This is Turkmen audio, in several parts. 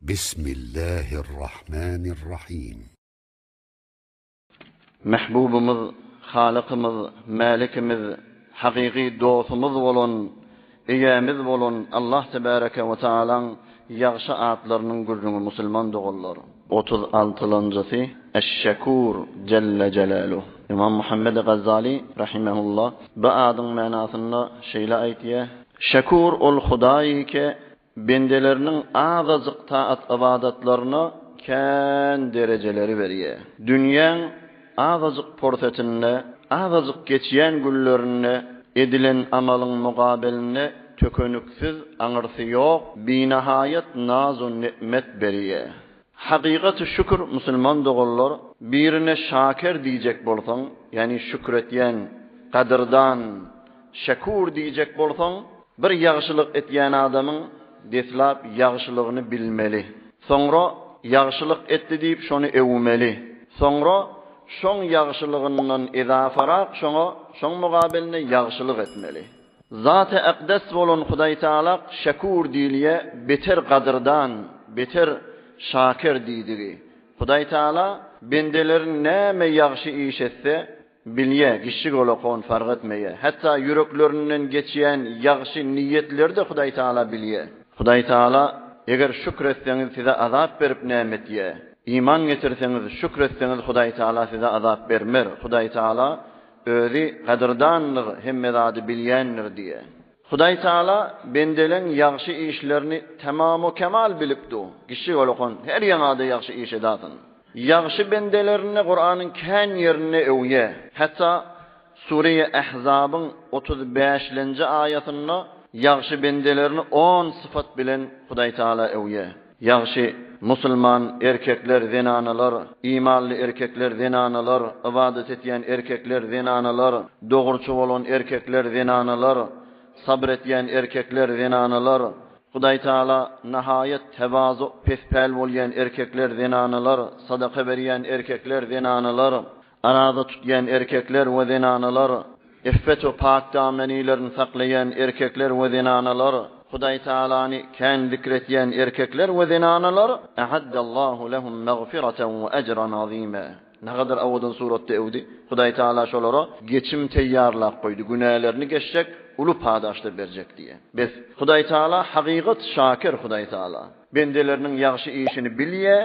Bismillahirrahmanirrahim. Mähbubymyz, Halykymyz, Mälikimiz, hakyky dostumyz bolan, Eýämiz bolan Allah Tebäreke we Taalaň ýagşy atlarynyň gürrüňi musulman doganlar. 36-njysy Eş-Şekur Jelle Jelaluh. Ymam Muhammed Gazzaly rahimehullah bu adyň manasynda şeýle aýtýar, Şekur ol Hudaý ki, Bendeleriniň azajyk taat-ybadatlaryna kän derejeleri berýär. Dünýäň azajyk pursetinde, azajyk geçýän günlerinde edilen amalyň mugabelinde tükeniksiz, aňyrsy ýok, binahaýat naz-u-ni'met berýär. Hakykaty şükür musulman doganlar, birine şaker diýjek bolsaň, ýagny şükretýän, gadyrdan, Şekur diýjek bolsaň, bir ýagşylyk etýän adamyň deslap ýagşylygyny bilmeli. Soňra ýagşylyk etdi diýip şony öwmeli. Soňra şoň ýagşylygyndan ezafarak şoňa şoň mugabeline ýagşylyk etmeli. Zat-y Akdes bolan Hudaýtagalak Şekur diýilýä beter gadyrdan, beter şaker diýdigi. Hudaýtagala bendelerin näme ýagşy iş etse, Bilýä, kişi golakon fark etmeýä. Hatda ýüreklerinden geçýän ýagşy niýetleri-de Hudaý Tagala bilýä. Hudaý Tagala, Eger şükür etseňiz size azap berip näme etýä? Iman getirseňiz, şükür etseňiz Hudaý Tagala size azap bermer. Hudaý Tagala Özi gadyrdandyr, hemme zady bilýändir diýä. Hudaý Tagala bendeleň ýagşy işlerini tamam-u-kemal bilip du. Kişi golakon her ýaňada ýagşy iş edasyn. Ýagşy bendelerine Kuranyň kän ýerinde öwýä. Hatda Sureýi Ähzabyň 35-lenji aýatynda ýagşy bendelerini on sypat bilen Hudaý Tagala öwýä. Ýagşy musulman erkekler, zenanalar, imanly erkekler, zenanalar, ybadat etýän erkekler, zenanalar, dogruçy bolan erkekler, zenanalar, sabr etýän erkekler, zenanalar, Hudaý Tagala nahaýat tewazu pespäl bolýan erkekler, zenanalar, sadaka berýän erkekler, zenanalar, araza tutýan erkekler we zenanalar, iffet we pakdamenilerini saklaýan erkekler we zenanalar, Hudaý Tagalany kän zikr etýän erkekler we zenanalar, A'addallahu lehum magfireten we ejran azima. Nagadar owadan suratda öwdi. Hudaý Tagala şolara geçim teýýarlap goýdy, günälerini geçjek, uly padaş-da berjek diýe. Bes, Hudaý Tagala hakykat şakir Hudaý Tagala. Bendeleriniň ýagşy işini bilýä,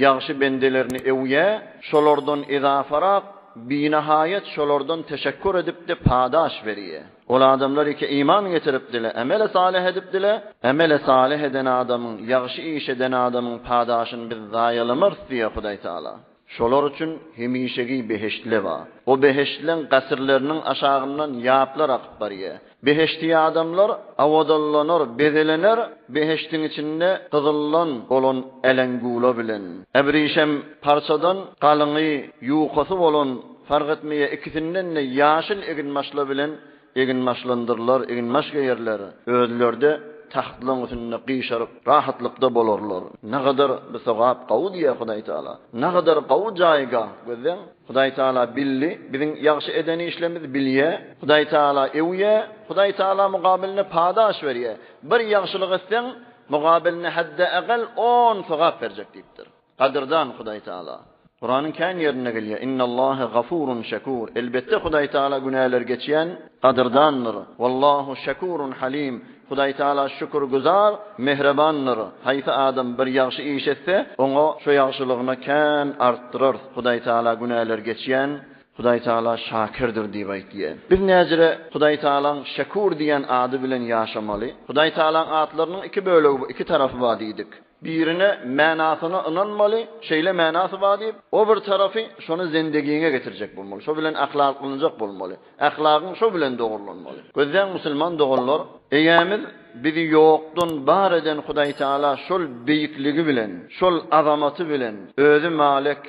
ýagşy bendelerini öwýä, şolardan ezafarak, binahaýat şolardan teşekkur edip-de padaş berýä. Ol adamlar iki iman getiripdile, emeli salyh edipdile, emeli salyh eden adamyň, ýagşy iş eden adamyň padaşyny biz zaýalamarys diýýär Hudaý Tagala. Şolar üçin hemişegi behiştle bar. O behiştleň gasyrlarynyň aşagyndan ýaplar akyp barýar. Behişdi adamlar awadanlanar, bezelener, behişdiň içinde gyzyldan bolan älengula bilen, äbrişem parçadan galyňy, ýukasy bolan Fark etmeýär, ikisinden-de ýaşyl eginbaşlar bilen eginbaşlandyrylar, eginbaş geýerler, özleri-de tahtlaryň üstünde gyşaryp, rahatlykda bolarlar. Nagadar bu sogap gowy diýýär Hudaý Tagala. Nagadar gowy jaýga, gözleň, Hudaý Tagala bildi, biziň ýagşy eden işlerimizi bilýär, Hudaý Tagala öwýär, Hudaý Tagala mukabylynda padaş berýär. Bir ýagşylyk etseň, mukabylynda hädde-ägal on sogap berjek diýipdir. Gadyrdan Hudaý Taala. Kuranyň kän ýerinde gelýär, Innallaha gafurun şekur. Elbetde Hudaý Taala günäleri geçýän, gadyrdandyr. Wallahu şekurun halim. Hudaý Taala şükürgüzar, mähribandyr. Haýsy adam bir ýagşy iş etse, oňa şo ýagşylygyny kän artdyrarys. Hudaý Taala günäleri geçýän, Hudaý Taala şakirdir diýip aýtýar. Biz näjire Hudaý Taalaň Şekur diýen ady bilen ýaşamaly. Hudaý Taalaň atlarynyň iki bölegi, iki tarapy bar diýdik. Birine manasyna ynanmaly, şeýle manasy bar diýip, o bir tarapy şony zendegiňe getirjek bolmaly, şo bilen ahlaklanjak bolmaly, ahlagyň şo bilen dogrulanmaly. Gözläň musulman doganlar, Eýämiz bizi ýokdan bar eden Hudaýtagala şol beýikligi bilen, şol azamaty bilen, Özi Malek,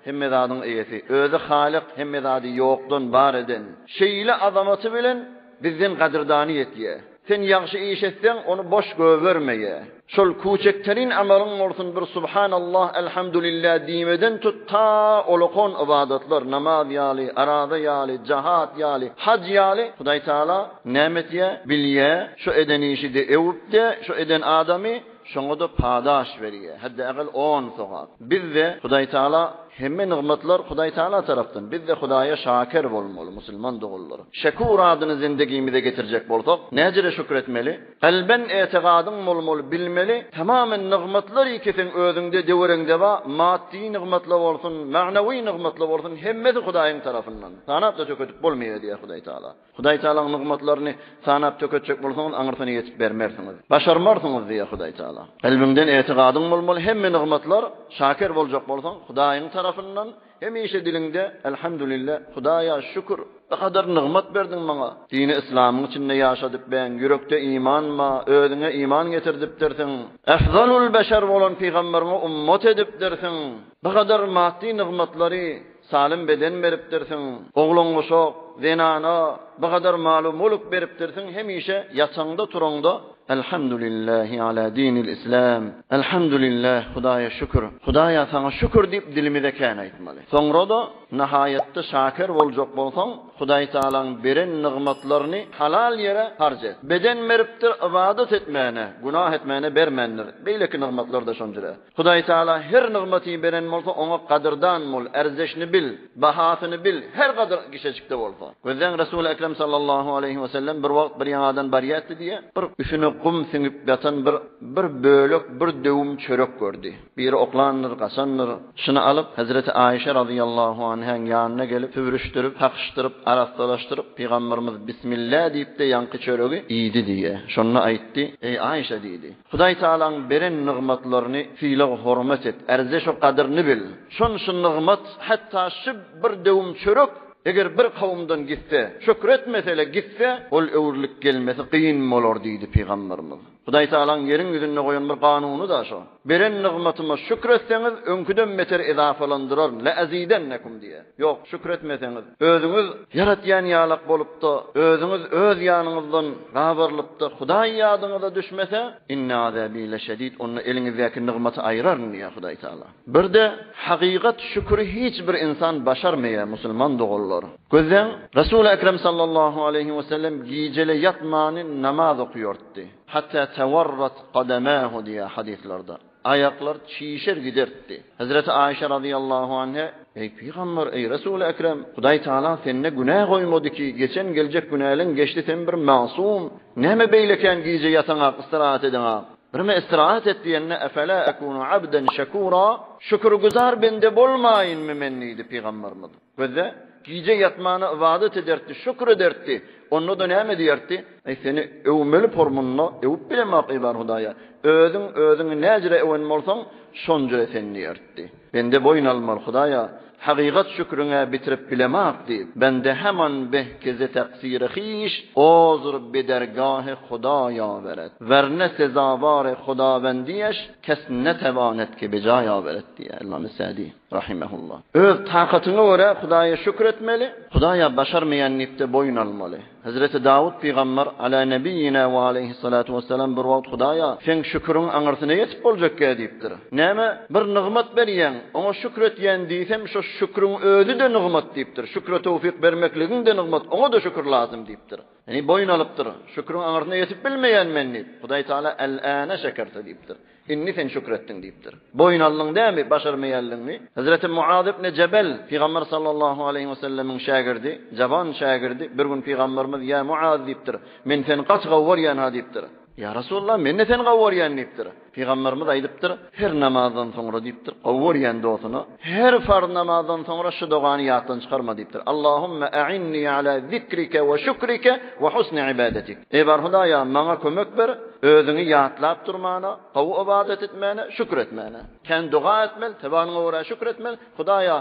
hemme zadyň eýesi, Özi Halyk, hemme zady ýokdan bar eden, şeýle azamaty bilen bizden gadyrdany ýetýär. Sen ýagşy iş etseň, ony boş göbermeýär. Şol kuçekterin amalyň bolsun bir Subhanallah, Elhamdulillah diýmeden tut ta olakon ybadatlar, namaz ýaly, araza ýaly, jahat ýaly, haj ýaly, Hudaý Taala näme etýär? Bilýär, şo eden işi-de öwüp-de, şo eden adamy. şoňa-da padaş berýär. Häddi-ägel on sogap. Biz-de Hudaýtagala hemme nygmatlar Hudaýtagala tarapdan. Biz-de Hudaýa şaker bolmaly, musulman doganlar. Şekur adyny zindigimize getirjek bolsak, näjere şükür etmeli? Kalben etigadyň bolmaly, bilmeli, tamamen nygmatlar iki seň özüňde, döwereňde bar, maddy nygmatla bolsun, magnawy nygmatla bolsun, hemmesi Hudaýyň tarapyndan. Sanap-da tökedip bolmaýar diýýär Hudaý Tagala. Hudaý Tagalaň nygmatlaryny sanap töketjek bolsaňyz, aňyrsyna ýetip bermersiňiz. Başarmarsyňyz diýýär Hudaý Tagala. Kalbyňdan etigadyň bolmaly, hemme nygmatlar, şaker boljak bolsaň, Hudaýyň tarapyndan, Hemişe diliňde Elhamdülillah, Hudaýa şükür, bu kadar nygmat berdiň maňa. Dini yslamyň içinde ýaşadyp bäň, ýürekde iman ba, özüňe iman getirdipdirsiň. Efzalul beşer bolan pygamberiňe ummat edipdirsiň. Bu kadar maddy nygmatlary, salim beden beripdirsiň. Oglan-uşak, zenana bu kadar malu-mulk beripdirsiň, hemişe ýataňda, turaňda Elhamdülillahi ala dinil islam. Elhamdülillah, Hudaýa şükür. Hudaýa saňa şükür diýip dilimize kän aýtmaly. Soňra-da nahaýatda şaker boljak bolsaň, Hudaý Tagalaň beren nygmatlaryny halal ýere harç et. Beden beripdir ybadat etmäne, günah etmäne bermändir. Beýleki nygmatlar-da şonjüre. Hudaý Tagala her nygmaty beren bolsa oňa gadyrdan bol, ärzeşini bil, bahasyny bil, her gadyr kişejikde bolsa. Gözläň Resuly Ekrem sallallahu aleýhi we sellem bir wagt bir ýaňadan barýardy diýýär, bir üstüne gum siňip ýatan bir bir bölek bir döwüm çörek gördi. Biri oklandyr, gaçandyr. Şuny alyp Hezreti Aýşe razyýallahu anhäň ýanyna gelip sübürişdirip, kakyşdyryp, arassalaşdyryp Pygamberimiz Bismillah diýip-de ýaňky çöregi iýdi diýýär. Şonda aýtdy, Eý Aýşe diýdi. Hudaý Tagalaň beren nygmatlaryny sylag-hormat et, ärzeş-u gadyryny bil. Şon şu nygmat, hatda şu bir döwüm çörek, eger bir kowumdan gitse, şükür etmese-le gitse, ol öwrülip gelmesi kyn bolar diýdi pygamberimiz. Hudaý Tagalaň ýeriň ýüzünde goýan bir kanuny-da şo. Beren nygmatyma şükür etseňiz, öňküden beter ezafalandyraryn, le'ezidennekum diýýär. Ýok, şükür etmeseňiz, özüňiz ýaratýan ýalak bolupda, özüňiz öz ýanyňyzdan gabarylypda, Hudaý ýadyňyza düşmese, inne azabi leşedid, onda eliňizdäki nygmaty aýraryn diýýär Hudaý Tagala. Birde hakykat şüküri hiç bir ynsan başarmaýar, musulman doganlar. Gözläň, Resuly Ekrem sallallahu aleýhi wesellem gijele ýatmany namaz okuýartdy. Hatta tewarrat kadamahu diýýär hadyslarda. Aýaklar çişer gidertdi. Hezreti Aýşe razyýallahu anha, Eý, pygamber, eý, Resuly Ekrem, Hudaý Tagala sende günä goýmady ki, geçen geljek günäleň geçdi, sen bir masum, näme beýlekän gije ýataňak, istirahat edeňak? Birme istirahat et diýende, Efela ekunu abden şekura, şükürgüzar bende bolmaýynmy men diýdi pygamberimiz. Gözle, gije ýatmana ybadat edertdi, şükür edertdi. Onda-da näme diýertdi? Eý, seni öwmeli pormunda öwüp bilemok, eý bar Hudaýa. Özüň özüňi näjire öwen bolsaň, şonjure sen diýertdi. Bende boýun almaly, Hudaýa, hakykat şükrüň-ä bitirip bilemak diýip. Bende heman beh ke ze taksiri hyş, ozr bi dergahi Hudaýa beret. Werne sezawary Hudawendiýeş kes netewanet ki bejaýa beret diýýär Ellame Sadi. Rahimehullah. Öz takatyňa görä Hudaýa şükür etmeli, Hudaýa başarmaýan diýip-de boýun almaly. Hezreti Dawut pygamber, ala nebiýina we aleýhissalatu wessalam, bir wagt Hudaýa, Seň şüküriň aňyrsyna ýetip boljakkä diýipdir. Näme, bir nygmat berýäň, oňa şükür etýän diýsem, şo şüküriň özi-de nygmat diýipdir. Şükre towfyk bermekligiň-de nygmat, oňa-da şükür lazym diýipdir. Ýagny boýun alypdyr, Şüküriň aňyrsyna ýetip bilmeýän men diýip. Hudaý Tagala, Äl-äne şekerte diýipdir. Indi sen şükür etdiň diýipdir. Boýun aldyň dämi başarmaýanlygyňy? Hezreti Muaz ibn Jebel, Pygamber sallallahu aleýhi we sellemiň şägirdi, jawan şägirdi, bir gün Pygamberimiz, Ýa Muaz diýipdir, men seni gaty gowy görýän-ha diýipdir. Ýa Resulallah, men-de seni gowy görýän diýipdir. Pygamberimiz aýdypdyr, her namazdan soňra diýipdir, gowy görýän dostuna, her farz namazdan soňra şu dogany ýatdan çykarma diýipdir. Allahumma a'inni ala zikrike we şükrike we husni ibadatik. Eý bar Hudaýa, maňa kömek ber, Özüňi ýatlap durmana, gowy ybadat etmäne, şükür etmäne. Kän doga etmeli, tebanyňa görä şükür etmeli, Hudaýa,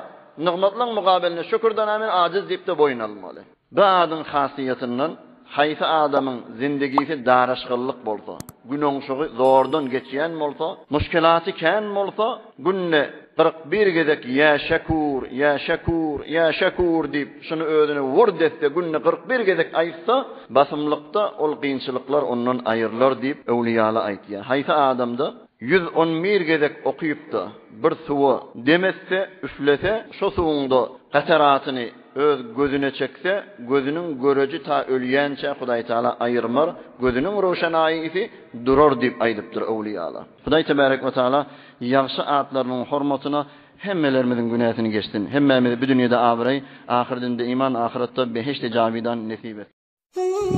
nygmatlaň mugabeline şükürden-ä men ajiz diýip-de boýun almaly. Bu adyň hasiýetinden haýsy adamyň zindigisi daraşgynlyk bolsa, günoňşugy zordan geçýän bolsa, muşkilaty kän bolsa, günde 41 gezek Ýa Şekur, Ýa Şekur, Ýa Şekur diýip, şuny özüne wurd etse, günde 41 gezek aýtsa, basymlykda ol kynçylyklar ondan aýrylar diýip, öwlüýaly aýtýar. Haýsy adamda 111 gezek okyp-da, bir suwa dem etse, üflese, şo suwuň-da kateratyny. öz gözüne çekse, gözüniň göreji ta ölýänçä Hudaý Taala aýyrmar, gözüniň röwşenaýysy durar diýip aýdypdyr öwlüýalar. Hudaý Tebarek we Taala ýagşy atlarynyň hormatyna hemmelerimiziň günäsini geçsin. Hemmämize bu dünýede abraý, ahyrdinde iman, ahyretde behişdi jawidan nesip etsin.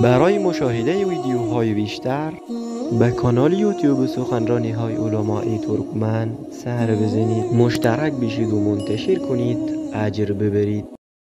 برای مشاهده ویدیوهای بیشتر به کانال یوتیوب سخنرانی های علمای ترکمن سر بزنید مشترک بشید و منتشر کنید اجر ببرید.